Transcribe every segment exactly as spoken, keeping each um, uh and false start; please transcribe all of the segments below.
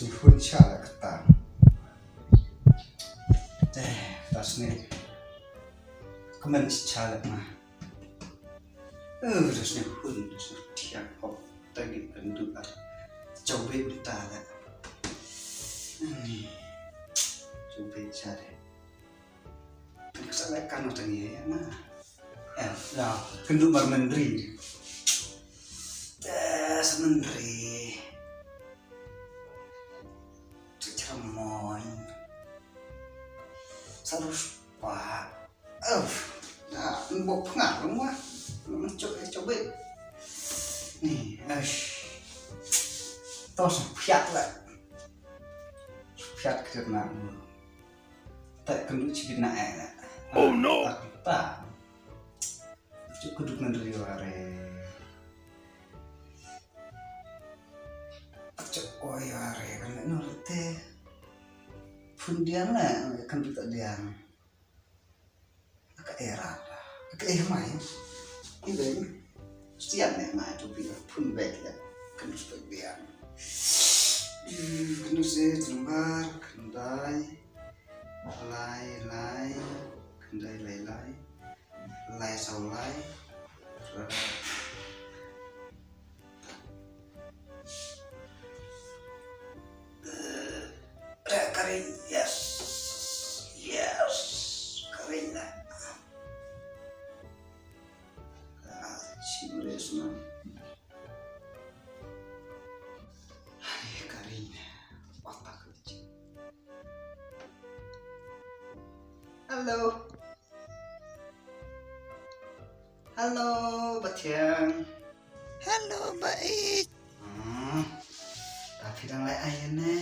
Hun cha la kata. Te, tas ni. Kmen cha la ma. Eh, das ni hun, das ni tiang hok. Tagi pendu ar. Coba ta la. Ni. Coba cha de. Kan ka sa leh kan tang ïa ma. Eh, la, kynduh mar myndri. Te sa myndri. Te chara moin. Sa rus pa. Uf, na, nbok pngar rung wa. Nang chok, eh, chok bit. Ni, eh. Tos phiat la. Phiat kena. Te kynduh chibit na eh. Oh no. Ta, ta. Chuk kynduh ngan ri ware. Chuk oi ware kan no te. Phun diang na kynduh ta diang. Ka era. Ka eh mai. Ileng. Sian ne mai tu pi phun bek ya. Kynduh ta diang. Kynduh se tumbar khyndai. Lai, lai, khyndai lai lai, lai saw lai, ra, ra, ka ring, yes, yes, ka ring na. Ah, chim res na. Hai, ka ring na. Otak ka chim. Hello. Hello, Bathiang. Hello, Ba Ïeit. Hmm. Ta phi dang leh ai ne?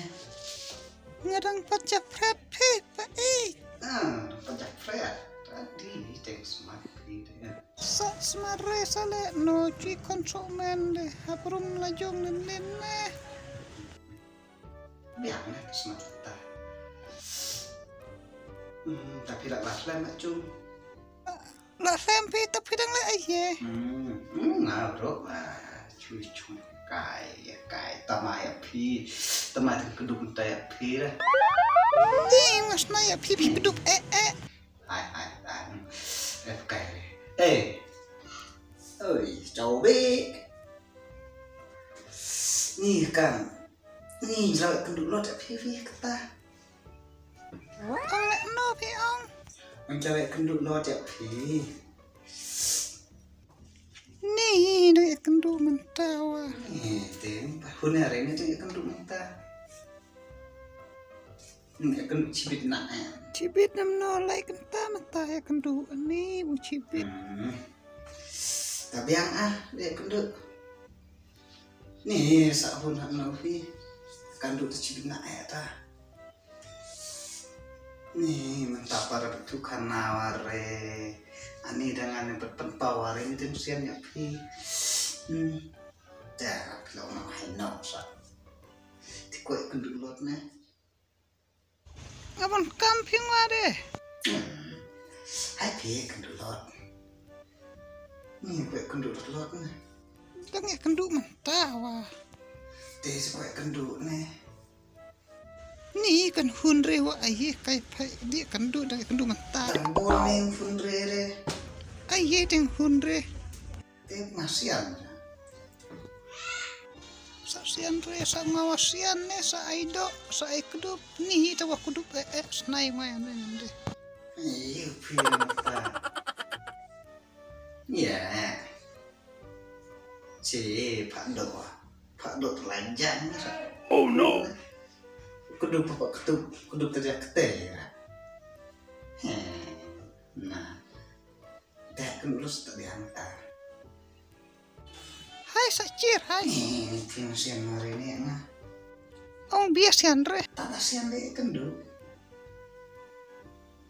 Nga dang pat japhet phi, Ba Ïeit. Ah, dang pat japhet. Ta dei teng smat phi de. Sa smat re sa leh no chi kon so men de. Hap rum la jong nen nen ne. Biang na smat ta. Hmm, ta phi la la hlem na chung. La hlem phi ta phi dang leh ai ye. Hmm, hmm, na bro. Ah, chu chu kai ya kai ta ma ya phi. Ta ma ta kdup ta ya phi la. Ni mas na ya phi phi kdup eh eh. Hai hai hai. Eh kai. Eh. Oi, chau bi. Ni kan. Ni, jaw kynduh lot ïa phi phi kata. Ong leh no phi ong. Ong jaw kynduh lot ïa phi. Ni, dang ïa kynduh mynta wa. Ni, teng, hun ïa re ni dang ïa kynduh mynta. Ni ïa kynduh chibit na em. Chibit nam no lai kynta mynta ïa kynduh ni u chibit. Hmm. Ta biang ah, ïa kynduh. Ni sa hun hak nau phi. Kan du ta chibit na eh ta. Ni mynta para betu khana ware. Ani dang ani pat pynpaw ware ni tem sian ïa phi. Hmm. Ta phi long hai nau sa. Ti kwai kynduh lot ne. Nga ban kam phi nga de. Hmm. Hai phi kynduh lot. Ni kwai kynduh lot lot ne. Dang ïa kynduh mynta wa. Te sa kwai kynduh ne. Ni kan hun re wa ai kai phai di kynduh dang ïa kynduh mynta. Dang bol ni hun re re. Ai dang hun re. Te nga sian. Sa sian re, sa nga wa sian ne, sa ai do, sa ai kdup, ni hi ta wa kdup eh eh, snai nga ya ne de. Yu phi ta. Ya. Che, pha do. Pha do lanjang sa. Oh no. Kdup pa kdup, kdup ta ja kte. He. Na. Te kynduh sa ta biang ta. Hai sa chir hai. Ni, ni phi sian mari ni nga. Ong bia sian re. Ta da sian de kynduh.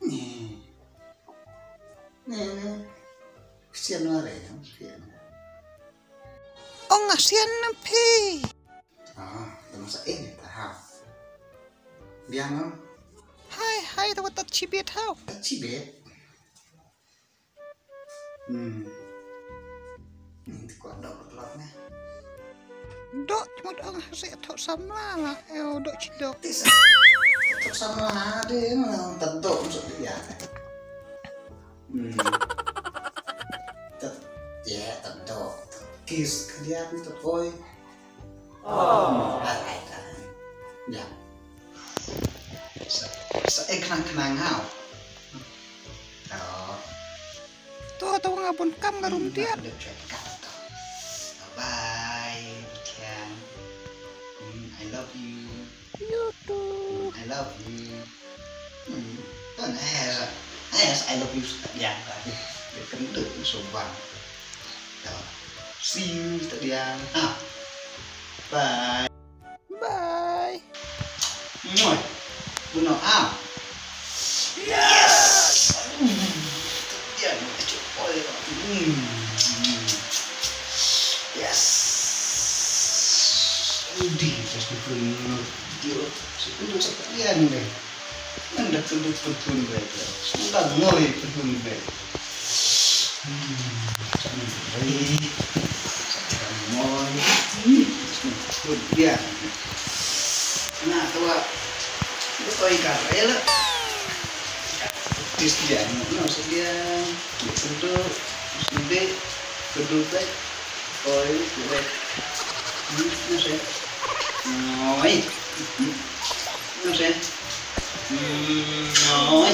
Ni. Ni, ni. Sian mari ni phi. Ong nga sian na phi. Ah, ta masa eh ta ha. Biang am. Hai, hai ta wa ta chibit ha. Ta chibit. Hmm. Ni ti kwah dok lok ne. Doh, mut ong ha se thoh samla la, eo doh chi doh. Ti sa. Thoh samla de, ta doh mut ya. Hmm. Ta, ya, ta doh. Kiss ka dia ni ta poi. Oh. Ai, ai, ai. Ya. Sa, sa, eh, khnang, khnang, hau. Oh. To, to nga bun kam nga rum tiat. Bye, Bichiang. Hmm, I love you. You too. I love you. Hmm. Kan, eh, eh, I love you. Ya, tadi. Dia kentut, sobat. Ya. See you, tadi ya. Ah. Bye. Bye. Muah. Guna am. Yes. Ya, no, cukup. Hmm. Yes. Udi, just dulu. Dia, sudah sekalian deh. Ngan da kynduh pynthun bad. Sngewbha ngoi pynthun bad. Hmm, sngewbha ngoi. Hmm, sngewbha ngoi. Na, to wa. Ko toi ka rel. Tis dia, no, no, sedia. Kynduh, sngewbha kynduh bad. Oi, oi. Hmm, no sé. Oi. Hmm, no sé. Hmm, oi.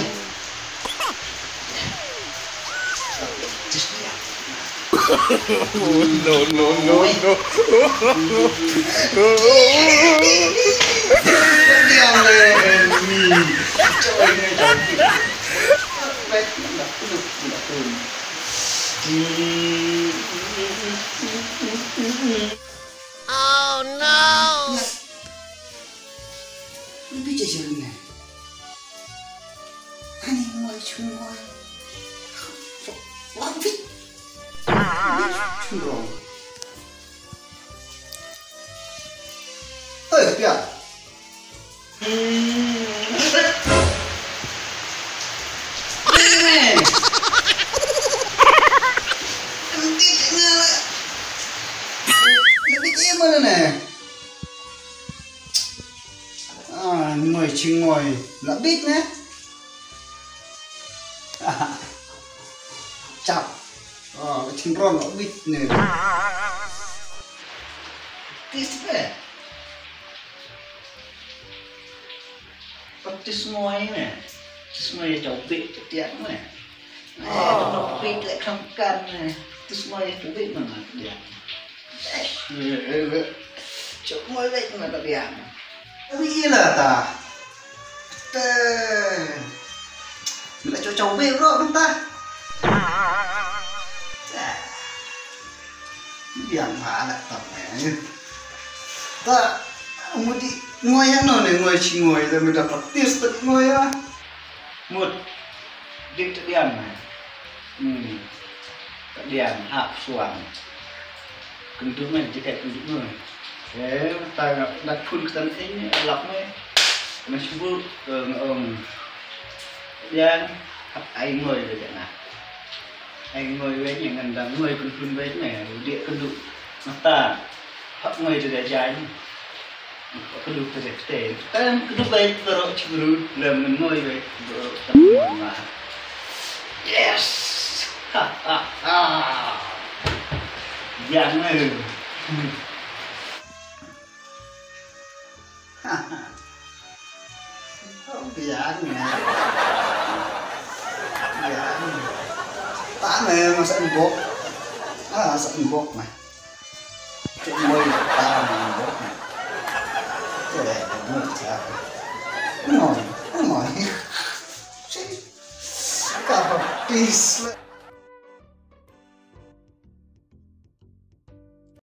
No, no, no, no. Diam deh, ni. Coba ini, coba. Baik, enggak, enggak, enggak. Hmm. Oh no! Ni bi jajar ne. Ani ngoi chung ngoi. Love it. Chung rong. Oi, pia. Ah, ngoi chi ngoi. La bit ne. Chap. Ah, chin ron la bit ne. Tis pe. Practice ngoi ne. Practice ngoi, chau bit tiang ne. Eh, to nok bit leh kham kan ne. Practice ngoi, chau bit mana tiang. Eh, eh, eh. Chau ngoi bit mana tiang. Wi la ta. Te. Mila chau chau bit ro ta. Biang pha la tang ne. Ta, mut di ngoi ano ne, ngoi chi ngoi, ta mut da practice ta ngoi ya. Mut di ta diam ne. Hmm. Ta diam hap suang. Kynduh ne, di kai kynduh ne. Eh, ta da phun ktan ing lap ne. Na shubu, eh, ngong. Diam hap ai ngoi de na. Ai ngoi wei ne, ngan dang ngoi kynhun wei ne, u dih kynduh mata. Hap ngoi te da jan. Kynduh te da kte. Kan kynduh wei baroh chi bru, lem ngan ngoi wei baroh chi bru ma. Yes! Ha, ha, ha. Yang ne. Biang ne. Biang. Ta ne, ma sa inbok. Ah, sa inbok ne. Cuk moi ta ne inbok ne. Te ne, mo cha. Ngoi, ngoi. Ka ba pis le.